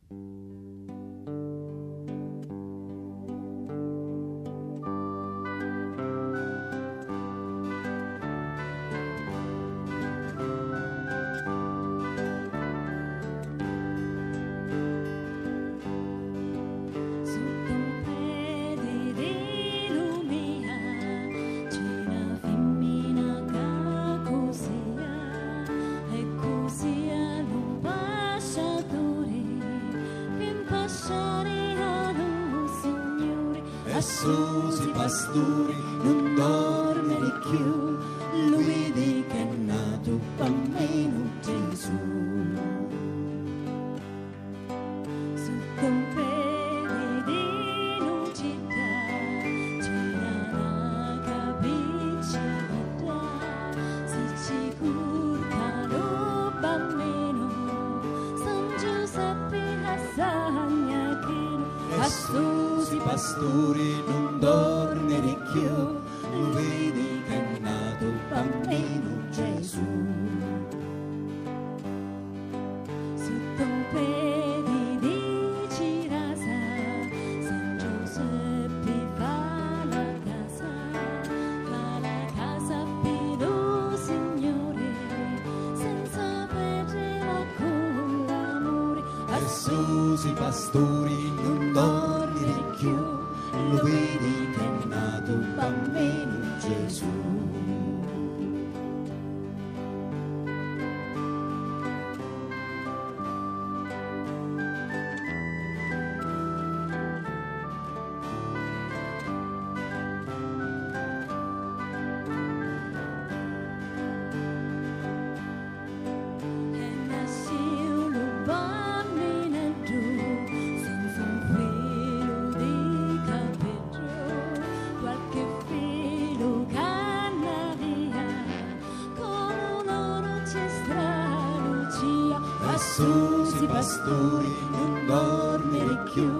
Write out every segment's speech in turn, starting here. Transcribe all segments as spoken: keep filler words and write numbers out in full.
Sutta un pedi di lumia c'è na fimmina ca cusia e cusia lu mpasciaturi pi mpasciari a lu Signuri. E susi pasturi nun dormiri cchiù, lu vidi ch'è natu bamminu Gesù. Sutta un pedi di nucità c'era na capricciola, si ci curca lu bamminu, San Giuseppi a San Jachinu. E susi pasturi nun dormiri cchiù, lu vidi ch'è natu bamminu Gesù. Sutta un pedi di cirasa, San Giuseppi fa la casa, fa la casa pi lu Signuri, senza petri ma cu l'amuri. E susi pasturi nun dormiri cchiù, lu vidi ch'è natu bamminu Gesù. E nasciu lu bammineddu senza un filu di capiddu, qualchi filu ca n'avia, comu l'oru ci stralucia. E susi pasturi nun dormiri cchiù,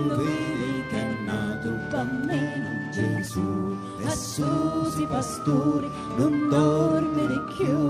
lu vidi ch'è natu bamminu Gesù. E susi pasturi nun dormiri cchiù,